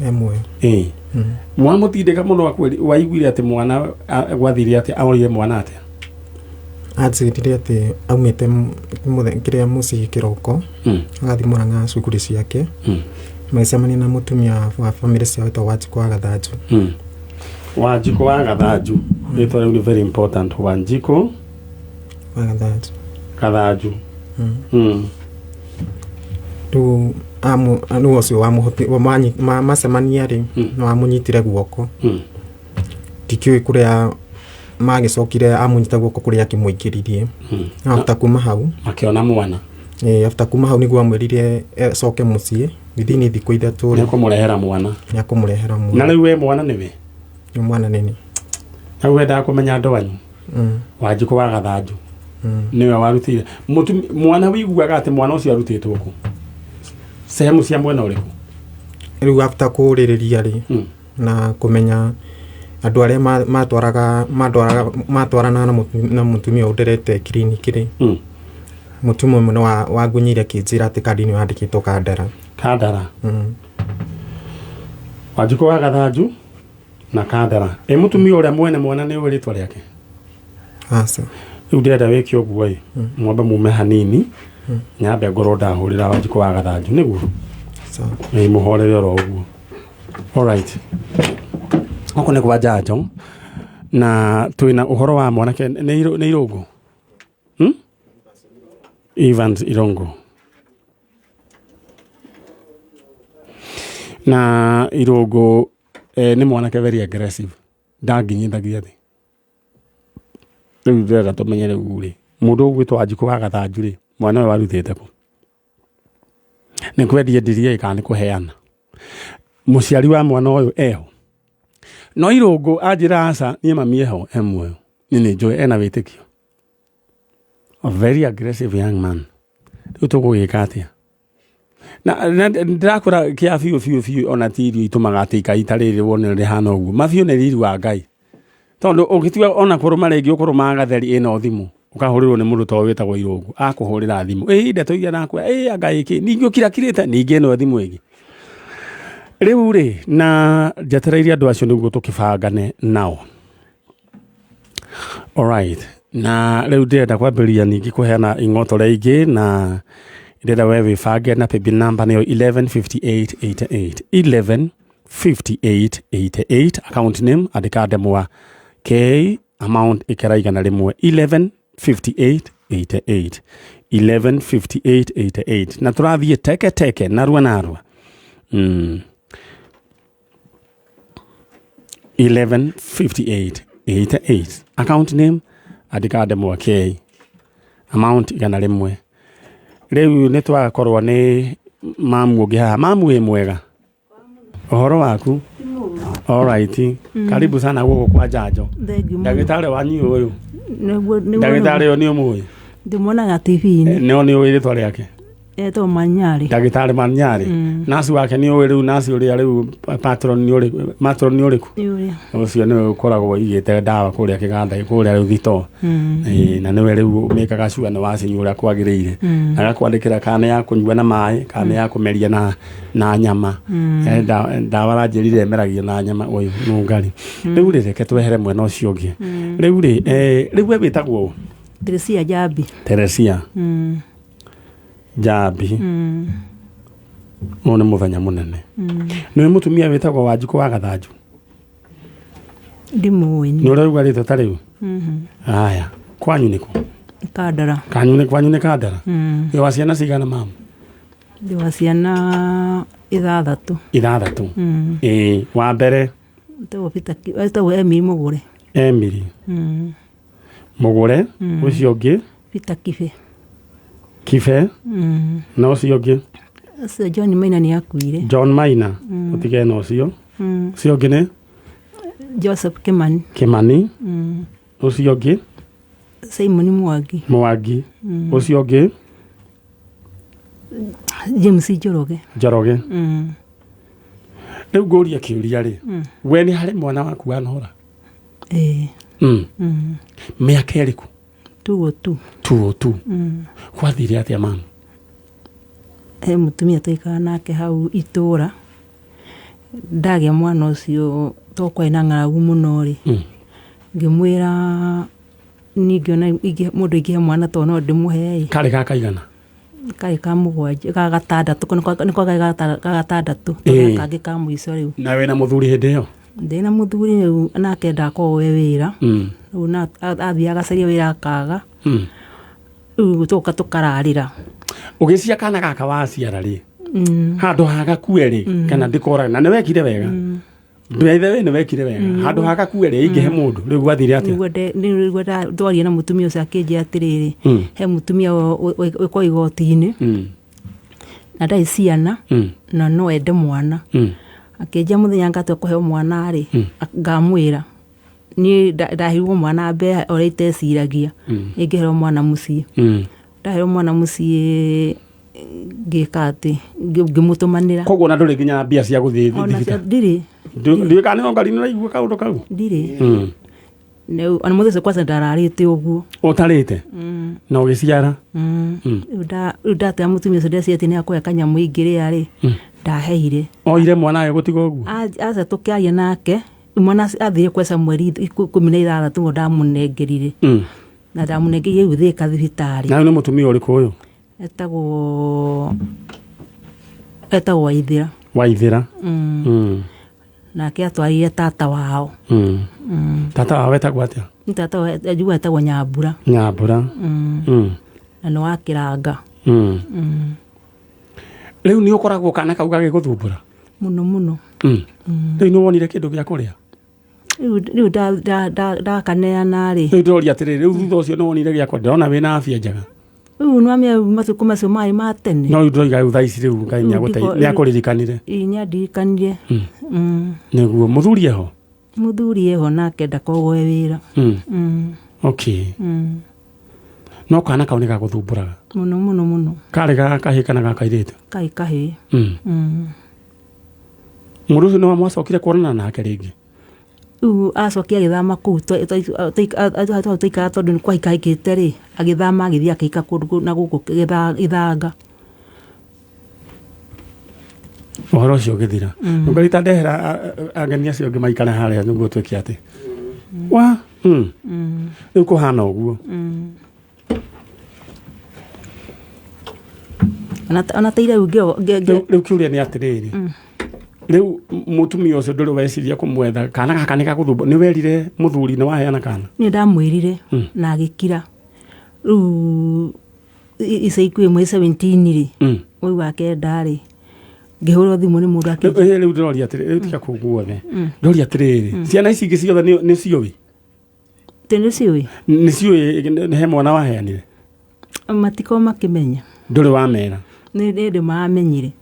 E muoyo. Ĩĩ. Mwamũtindĩka mũno akwĩri waiguire atĩ mwana gwathire atĩa aorire mwana atĩa? Anjĩrire atĩ aumĩte kĩrĩa mũciĩ kĩroko agathiĩ Mũrang'a cukuru ciake magĩcemania na mũtumia wa bamĩrĩ ciao wĩtagwo Wanjikũ wa Gathanju. Wanjikũ wa Gathanju rĩtwa rĩu nĩ very important. Wanjikũ wa Gathanju. Gathanju. Rĩu nĩwe ũcio macemania rĩ nĩ wamũnyitire guoko. Ndikĩũĩ kũrĩa magĩcokire amũnyita guoko kũrĩa akĩmũingĩririe. After kuma hau makĩona mwana. After kuma hau nĩguo amwĩrire acoke mũciĩ within thikũ ithatũ rĩ nĩekũmũrehera mwana. Nĩekũmũrehera mwana. Na rĩu we mwana nĩwe? Nĩ mwana nĩni. Hau wendaga kũmenya andũ anyu. Wanjikũ wa Gathanju nĩwe warutire mwana. Wiguaga atĩ mwana ũcio arutĩtwo kũ, sehemu cia mwena ũrĩkũ? Rĩu after kũrĩrĩria rĩ na kũmenya andũ arĩa matwaraga matwaraga matwarana na mũtumia ũyũ nderete kiriniki rĩ, mũtumia ũmwe nĩ wangunyĩire akĩnjĩra atĩ kandi ĩno yandĩkĩtwo Kandara. Kandara. Wanjikũ wa Gathanju na Kandara. Ĩ mũtumia ũrĩa mwene mwana nĩ ũĩ rĩtwa rĩake? Aca. Rĩu ndĩrenda wĩke ũguo ĩ, mwambe mume hanini, nyambe ngorwo ndahũrĩra Wanjikũ wa Gathanju nĩguo ĩ mũhorere oro ũguo. Alright, gũkũ nĩ kwa Njanjo na twĩna ũhoro wa mwanake nĩ Irũngũ, Evans Irũngũ na Irũngũ nĩ mwanake very aggressive, ndanginyithagia thĩ. Rĩu ndĩrenda tũmenye rĩu rĩ, mũndũ ũgwĩtwo Wanjikũ wa Gathanju rĩ, mwana ũyũ arutĩte kũ? Nĩ kwendia endirie kana nĩ kũheana? Mũciari wa mwana ũyũ eho? No Irũngũ anjĩra aca, niĩ mami eho, e muoyo, niĩ nĩ njũĩ ena wĩtĩkio. A very aggressive young man. Rĩu tũgũgĩka atĩa? Na ndĩrakwĩra kĩa biũ biũ biũ, ona ti irio itũmaga atĩ ikai ta rĩrĩ wone rĩhana ũguo. Mabiũ nĩ riri wa Ngai. Tondũ ũngĩtua ona kũrũma rĩngĩ ũkũrũmaga gatheri ĩno thimũ ũkahũrĩrwo nĩ mũndũ ta ũyũ wĩtagwo Irũngũ akũhũrĩra thimũ ĩ ndeto iria nakwĩra ĩ anga ĩkĩ ningĩ ũkirakirĩte ningĩ ĩno thimũ ĩngĩ. Rĩu rĩ na njetereire andũ acio nĩguo tũkĩbangane nao. Alright, na rĩu ndĩrenda kwambĩrĩria ningĩ kũheana ing'otore ingĩ na ndĩrenda we wĩbange na paybill number nĩyo 115888 115888, account name andĩka ndemwa K, amount ĩkĩra 100, 115888 115888, na tũrathiĩ teke teke narua narua. 115888, account name andĩka ndemwa K, amount 100. Rĩu nĩ twakorwo nĩ mamu ũngĩ haha. Mamu, wĩ mwega? Ũhoro waku? Alright, karibu sana gũkũ kwa Njanjo. Thengiũ mũno. Ndagĩtarĩ wanyu ũyũ? Nĩguo. Ndagĩtarĩ ũyũ nĩ ũmũĩ? Ndĩmuonaga TV-inĩ. No nĩ ũĩ rĩtwa rĩake? Etwo Manyarĩ. Ndagĩtarĩ Manyarĩ. Naci wake nĩ ũĩ rĩu naci ũrĩa rĩu patron nĩ ũrĩkũ, matron nĩ ũrĩkũ? Nĩ ũrĩa. Ũcio nĩwe ũkoragwo igĩte ndawa kũrĩa kĩganda kũrĩa rĩu thitoo. Ĩĩ, na nĩwe rĩu mĩkaga sure nĩ wacinyua ũrĩa kwagĩrĩire. Agakwandĩkĩra kana nĩ ya kũnyua na maĩ kana nĩ ya kũmeria na nyama. Ndawa aranjĩrire ĩmeragio na nyama ũyũ nũngari. Rĩu rĩ, reke twehere mwena ũcio ũngĩ. Rĩu rĩ, rĩu we wĩtagwo ũ? Teresia Njambi. Teresia Njambi. Ũyũ nĩ mũthenya mũnene. Nĩwe mũtumia wĩtagwo Wanjikũ wa Gathanju? Ndimũĩ. Nĩ ũraigua rĩtwa ta rĩu? Haya, kwanyu nĩ kũ? Kandara. Kanyu nĩ kwanyu nĩ Kandara? Wĩ wa ciana cigana, mamu? Ndĩ wa ciana ithathatũ. Ithathatũ. Ĩĩ, wa mbere? Etagwo Peter etagwo Emily Mũgũre. Emily Mũgũre. Ũcio ũngĩ? Peter Kibe. Kibe. Na ũcio ũngĩ? Ũcio John Maina nĩ akuire. John Maina. Ũtige na ũcio. Ũcio ũngĩ nĩ? Joseph Kimani. Kimani. Ũcio ũngĩ? Simon Mwangi. Mwangi. Ũcio ũngĩ? James Njoroge. Njoroge. Rĩu ngũrie kĩũria rĩ, we nĩ harĩ mwana waku wanora? Ĩĩ. Mĩaka ĩrĩkũ? Tuo tu. Tuo tu. Gwathire atĩa, mamu? He mũtumia twaikara nake hau itũra. Ndagĩa mwana ũcio to kwarĩ na ng'aragu mũno rĩ, ngĩmwĩra niĩ ngĩona mũndũ ingĩhe mwana to no ndĩmũhe ĩ. Karĩ ga kaigana? Karĩ ka mũgwanja, ga gatandatũ, nĩko karĩ ga gatandatũ, tondũ kangĩ ka mũico rĩu. Na wĩna mũthuri hĩndĩ ĩyo? Ndĩna mũthuri rĩu, nake ndakoragwo e wĩra. Rĩu na athiaga agacaria wĩra akaga. Rĩu tũgoka tũkararĩra. Ũgĩcia kana gaka waciara rĩ, handũ ha gakue rĩ, kana ndĩkoraga, na nĩ wekire wega. By the way, nĩ wekire wega. Handũ ha gakue rĩ, ingĩhe mũndũ, rĩu gwathire atĩa? Nĩguo ndwaria na mũtumia ũcio akĩnjĩra atĩrĩrĩ, he mũtumia wĩkwo igoti-inĩ, na ndarĩ ciana, na no ende mwana. Akĩnjĩra mũthenya ngatua kũheo mwana rĩ, ngamwĩra niĩ ndaheirwo mwana mbeca ũrĩa iteciragia, ingĩheo mwana mũciĩ. Ndaheo mwana mũciĩ ngĩka atĩ ngĩmũtũmanĩra. Koguo na ndũrĩ nginya mbia cia gũthiĩ thibitarĩ? Ndirĩ. Ndiũĩ kana nĩ ngari nĩũraigua kaũndũ kau? Ndirĩ. Ona mũthenya ũcio kwanza ndararĩte ũguo. Ũtarĩte? Na ũgĩciara? Rĩu ndatwĩra mũtumia ũcio ndeciria atĩ nĩakũhe kanyamũ ingĩrĩa rĩ, ndaheire. Oire mwana agĩgũtiga ũguo? Aca tũkĩaria nake, mwana athire kweca mweri 16 nĩguo ndamũnengerire. Na ndamũnengerire rĩu Thĩka thibitarĩ. Na rĩu nĩ mũtumia ũrĩkũ ũyũ? Etagwo Waithĩra. Waithĩra. Nake atwarire tata wao. Tata wao etagwo atĩa? Tata wao njiguaga etagwo Nyambura. Nyambura. Na nĩ wa Kĩranga. Rĩu nĩ ũkoragwo kana kau gagĩgũthumbũra? Mũno mũno. Rĩu nĩ wonire kĩndũ gĩa kũrĩa? Rĩu ndakaneana rĩ. Rĩu ndĩroria atĩrĩrĩ, rĩu thutha ũcio nĩ wonire gĩa kũrĩa? Ndĩrona wĩna afya njega. Rĩu nĩwamenya matukũ macio marĩ ma tene. No rĩu ndĩroiga rĩu thaa ici rĩu Ngai nĩakũririkanire. Ĩĩ nĩandirikanirie. Nĩguo mũthuri eho? Mũthuri eho nake ndakoragwo e wĩra. Okay. No kana kau nĩ gagũthumbũraga? Mũno mũno mũno. Karĩ ga kahĩĩ kana ga kairĩtu? Karĩ kahĩĩ. Mũndũ ũcio nĩwe mwacokire kuonana nake rĩngĩ? Rĩu acokia agĩthama kũu twaikaraga tondũ nĩ kwahikahikĩte rĩ, agĩthama agĩthiĩ akĩhika kũndũ na gũkũ Gĩthanga. Ũhoro ũcio ũgĩthira. Ngai ta ndehera ageni acio angĩ maikare harĩa nĩguo twĩke atĩ. Wa? Rĩu kũhana ũguo. Ona ta ira rĩu Rĩu kĩũria nĩ atĩrĩrĩ. Rĩu mũtumia ũcio ndũrĩ weciria kũmwetha kana gaka nĩ gagũthumbũra? Nĩ werire mũthuri nĩ waheana kana? Nĩ ndamwĩrire na agĩkira. Rĩu ica ikuhĩ mweri 17 rĩ, mweri wa kenda rĩ, ngĩhũrwo thimũ nĩ mũndũ akĩnjĩra. Rĩu ndĩroria atĩrĩrĩ, rĩu tiga kũu guothe. Ndĩroria atĩrĩrĩ, ciana ici ingĩ ciothe nĩ ciũĩ? Tĩ nĩ ciũĩ? Nĩ ciũĩ he mwana waheanire? Matikorwo makĩmenya. Ndũrĩ wamera? Nĩ hĩndĩ maramenyire.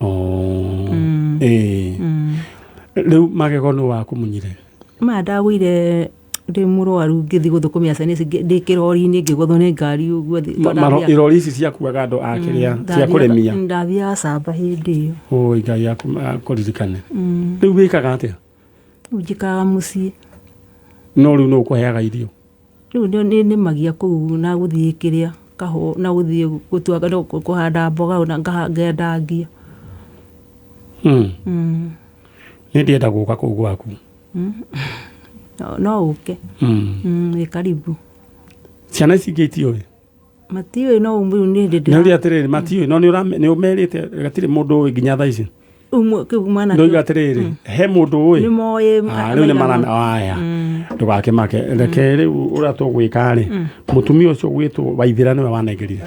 Rĩu magego nĩ wakũmunyire? Maya ndagũire ndĩ mũrwaru ngĩthiĩ gũthũkũmĩra ciana ici ndĩ kĩrori-inĩ ngĩgũthwo nĩ ngari ũguo. Irori ici ciakuaga andũ a kĩrĩa cia kũrĩmia? Ndathiaga camba hĩndĩ ĩyo. Oi Ngai akũririkane. Rĩu wĩkaga atĩa? Rĩu njikaraga mũciĩ. No rĩu nũ ũkũheaga irio? Rĩu nĩ nĩmagia kũu na gũthiĩ kĩrĩa kahũa na gũthiĩ gũtua kũhanda mboga na ngendangia. Nĩ ndĩrenda gũka kũu gwaku. No ũke. Wĩ karibu. Ciana ici ingĩ itiũĩ? Matiũĩ no rĩu nĩ hĩndĩ ndĩra. Nĩ atĩrĩrĩ matiũĩ no nĩ ũmerĩte gatirĩ mũndũ ũĩ nginya thaa ici. Ndoiga atĩrĩrĩ he mũndũ ũĩ? Nĩ moĩ. Rĩu nĩ mara aya. Ndũgakĩmake reke rĩu ũrĩa tũgwĩka rĩ, mũtumia ũcio ũgwĩtwo Waithĩra nĩwe wanengerire.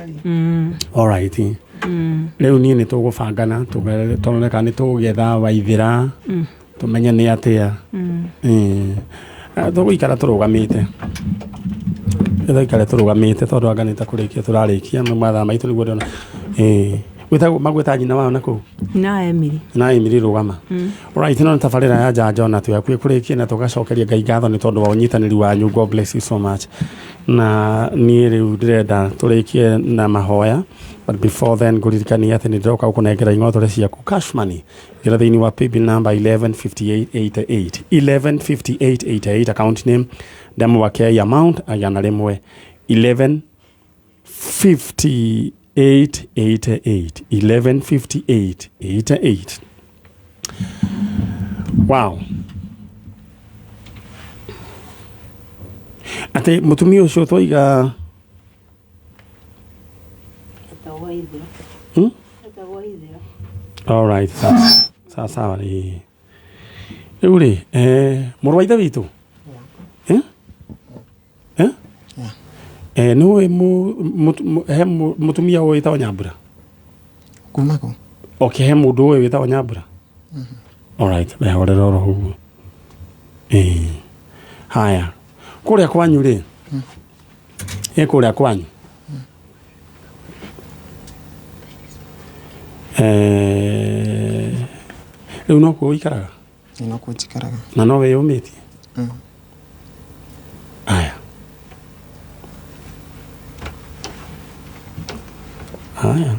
All right. Rĩu niĩ nĩ tũgũbangana tũrore kana nĩ tũgũgĩetha Waithĩra tũmenye nĩ atĩa. Tũgũikara tũrũgamĩte. Tũikare tũrũgamĩte tondũ anga nĩ ta kũrĩkia tũrarĩkia mathaa maitũ nĩguo ndĩrona. Wĩtagwo magwĩta nyina wao na kũu? Na Emily. Na Emily rũgama. Alright, no tabarĩra ya njanjo na twĩ hakuhĩ kũrĩkia na tũgacokeria Ngai ngatho nĩ tondũ wa ũnyitanĩri wanyu. God bless you so much. Na niĩ rĩu ndĩrenda tũrĩkie na mahoya. But before then ngũririkania atĩ nĩ ndĩroka gũkũnengera ing'otore ciaku cash money. Ngĩra thĩinĩ wa paybill number 115888. 115888 account name Ndamwakei amount 100. 115888. 115888. Wow. Atĩ mũtumia ũcio twaiga Etagwo Ithira. Hmm? Etagwo Ithira. All right, sawa sawa sawa rĩ. Rĩu rĩ, mũrũ wa ithe witũ? Eh? Eh? Eh, nĩ ũĩ he mũtumia ũyũ wĩtagwo Nyambura? Kuma kũ? Okay, he mũndũ ũyũ wĩtagwo Nyambura? All right, wehorera oro ũguo. Eh. Haya. Kũrĩa kwanyu rĩ? Ĩ kũrĩa kwanyu? Eh, rĩu no kuo ũikaraga? Ĩ no kuo njikaraga. Na no wĩyũmĩtie? Aya. Haya.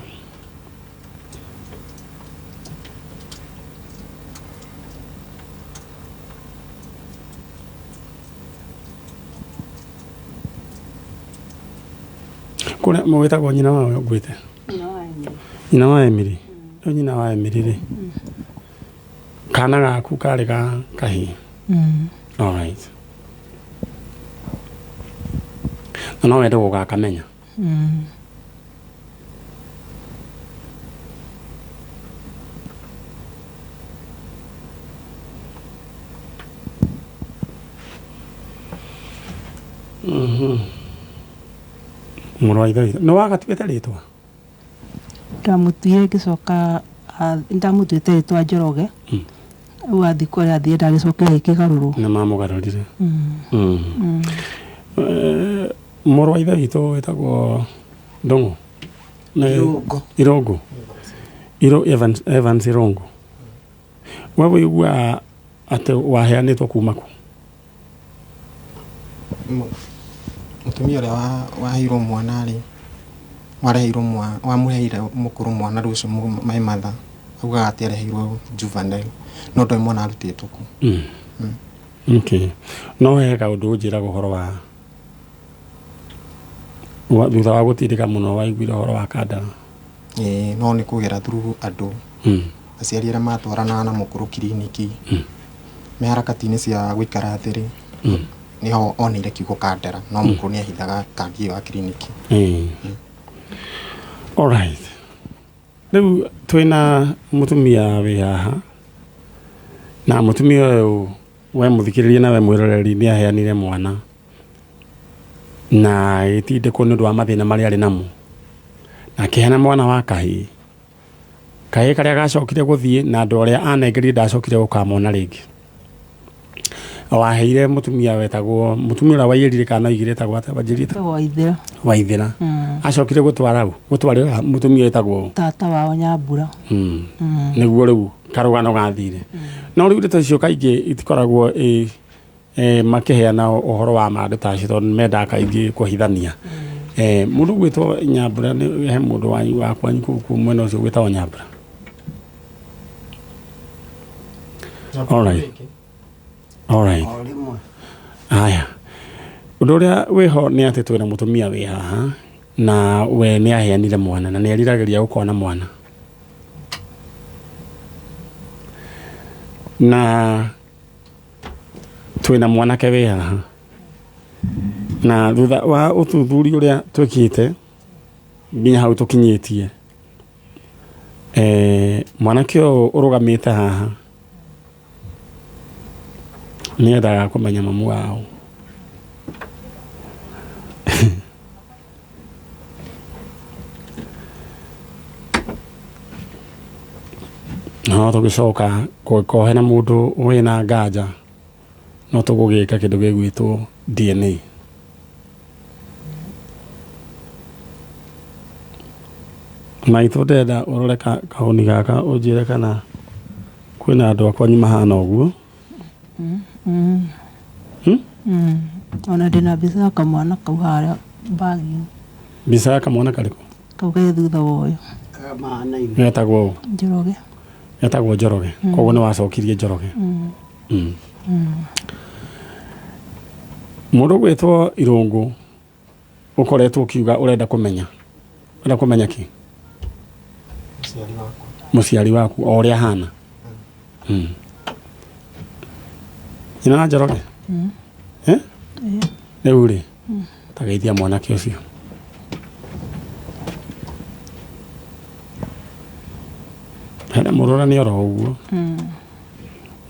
Kũrĩa wĩtagwo nyina wa ngwĩte? Nyina wa Emily. Rĩu nyina wa Emily rĩ, kana gaku karĩ ga kahĩĩ? All right. Na no wende gũgakamenya? Mũrũ wa ithe witũ. Nĩ wagatuĩte rĩtwa? Ndamũtuire ngĩcoka ndamũtuĩte rĩtwa Njoroge. Rĩu athiĩ kũrĩa athiĩ ndagĩcokire agĩkĩgarũrwo. Nĩ mamũgarũrire. Mũrũ wa ithe witũ wĩtagwo Ndũng'ũ? Irũngũ. Irũngũ. Evans, Evans Irũngũ. We wĩiguaga atĩ waheanĩtwo kuma kũ? Mũtumia ũrĩa waheirwo mwana rĩ, wareheirwo mwana, wamũheire mũkũrũ mwana rĩu ũcio my mother, augaga atĩ areheirwo juvenile, no ndoĩ mwana arutĩtwo kũ. Okay. No he kaũndũ ũnjĩraga ũhoro wa thutha wa gũtindĩka mũno waiguire ũhoro wa Kandara. Ĩĩ, no nĩ kũgera through andũ. Aciari arĩa matwaranaga na mũkũrũ kiriniki, me harakati-inĩ cia gũikara thĩ rĩ, nĩho oneire kiugo Kandara, no mũkũrũ nĩ ahithaga kandi ĩyo ya kiriniki. All right. Rĩu twĩna mũtumia wĩ haha, na mũtumia ũyũ we mũthikĩrĩria na we mwĩroreri nĩ aheanire mwana na agĩtindĩkwo nĩ ũndũ wa mathĩna marĩa arĩ namo, na akĩheana mwana wa kahĩĩ. Kahĩĩ karĩa gacokire gũthiĩ na andũ arĩa anengerire ndacokire gũkamona rĩngĩ. Waheire mũtumia wetagwo, mũtumia ũrĩa waiyĩrire kana oigire etagwo atĩa? Wanjĩrire Etagwo Waithĩra. Waithĩra. Acokire gũtwara ũ? Gũtwarĩra mũtumia wetagwo ũ? Tata wao Nyambura. Nĩguo rĩu karũgano gathire. No rĩu ndeto icio kaingĩ itikoragwo makĩheana ũhoro wa ma andũ ta acio tondũ nĩmendaga kaingĩ kũhithania. Mũndũ ũgwĩtwo Nyambura, nĩ he mũndũ wanyu wa kwanyu kũu mwena ũcio ũgwĩtagwo Nyambura? All right. All right. O rĩmwe. Haya. Ũndũ ũrĩa wĩho nĩ atĩ twĩna mũtumia wĩ haha na we nĩ aheanire mwana na nĩ eriragĩria gũkorwo na mwana. Na twĩna mwanake wĩ haha. Na thutha wa ũthuthuria ũrĩa twĩkĩte nginya hau tũkinyĩtie, mwanake ũyũ ũrũgamĩte haha nĩendaga kũmenya mamu wao. No tũgĩcoka kũngĩkorwo hena mũndũ wĩna nganja no tũgũgĩka kĩndũ gĩgwĩtwo DNA. Maitũ ndĩrenda ũrore kahũni gaka ũnjĩre kana kwĩna andũ akwa nyuma hana ũguo. Ona ndĩna mbica ya kamwana kau harĩa mbagi-inĩ. Mbica ya kamwana karĩkũ? Kau ge thutha wa ũyũ. Mahanaine. Getagwo ũ? Njoroge. Getagwo Njoroge. Koguo nĩ wacokirie Njoroge. Mũndũ ũgwĩtwo Irũngũ ũkoretwo ũkiuga ũrenda kũmenya. Ũrenda kũmenya kĩ? Mũciari wakwa. Mũciari waku o ũrĩa ahana. Nyina wa Njoroge? Eh? Rĩu rĩ, tageithia mwanake ũcio. Hena mũrora nĩ oro ũguo.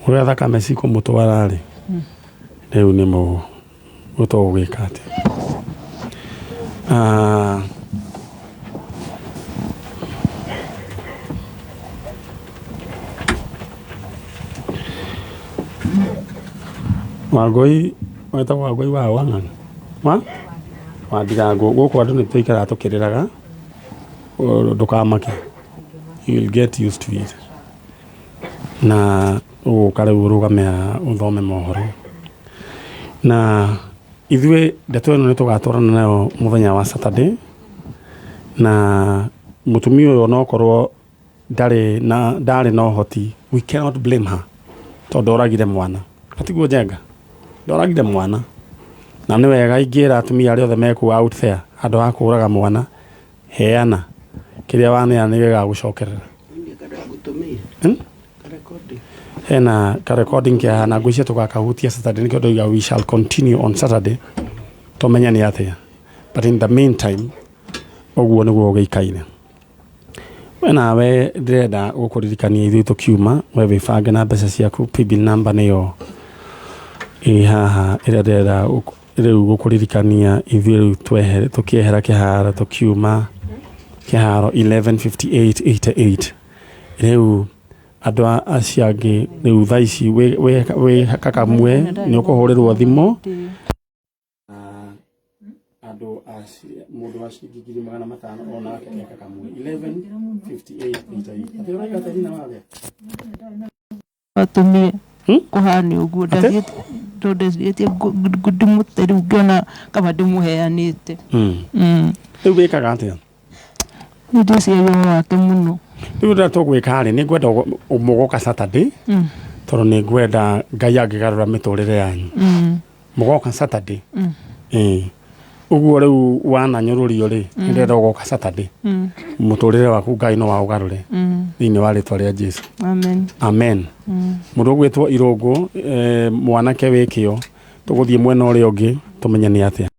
Ũrĩa thakame cikũmũtwara rĩ, rĩu nĩ mũ gũtũgwĩka atĩa? Ah, Wangũi wetagwo Wangũi wa Wang'ang'a wa Wandirangũ. Gũkũ andũ nĩ tũikaraga tũkĩrĩraga, ndũkamake, you will get used to it. Na ũgũka rĩu ũrũgame haha ũthome mohoro. Na ithuĩ ndeto ĩno nĩ tũgatwarana nayo mũthenya wa Saturday. Na mũtumia ũyũ onokorwo ndarĩ na ndarĩ na ũhoti, we cannot blame her, tondũ oragire mwana. Atiguo Njenga? Ndoragire mwana. Na nĩ wega ingĩra atumia arĩa othe mekuo out there, handũ ha kũraga mwana, heana kĩrĩa waneana nĩ gĩgagũcokerera. Hena ka recording kĩa na ngwĩciria tũgakahutia Saturday, nĩkĩo ndoiga we shall continue on Saturday tũmenye nĩ atĩa, but in the meantime ũguo nĩguo gĩikaire. We nawe ndĩrenda gũkũririkania ithuĩ tũkiuma, we wĩbange na mbeca ciaku. Paybill number nĩyo ĩ haha ĩrĩa ndĩrenda rĩu gũkũririkania ithuĩ rĩu twehere tũkĩehera kĩharo, tũkiuma kĩharo 11:58:88. Rĩu andũ acio angĩ rĩu thaa ici wĩ kakamwe nĩ ũkũhũrĩrwo thimũ. Andũ mũndũ wa ciringi 500,000 onake ke kakamwe 11:58:88. Atĩ ũrauga atĩa nyina wake? Atũmire kũhana ũguo ndathiĩte tondũ ndecirĩtie ndĩmũte rĩu ngĩona kaba ndĩmũheanĩte. Rĩu wĩkaga atĩa? Nĩ ndĩciragia wake mũno. Rĩu ũrĩa tũgwĩka rĩ, nĩ ngwenda mũgoka Saturday, tondũ nĩ ngwenda Ngai angĩgarũra mĩtũrĩre yanyu. Mũgoka Saturday. Ĩĩ. Ũguo rĩu wananyũrũrio rĩ, nĩ ndĩrenda ũgoka Saturday. Mũtũrĩre waku Ngai no aũgarũre thĩinĩ wa rĩtwa rĩa Jesu. Amen. Amen. Mũndũ ũgwĩtwo Irũngũ, mwanake wĩ kĩo, tũgũthiĩ mwena ũrĩa ũngĩ tũmenye nĩ atĩa.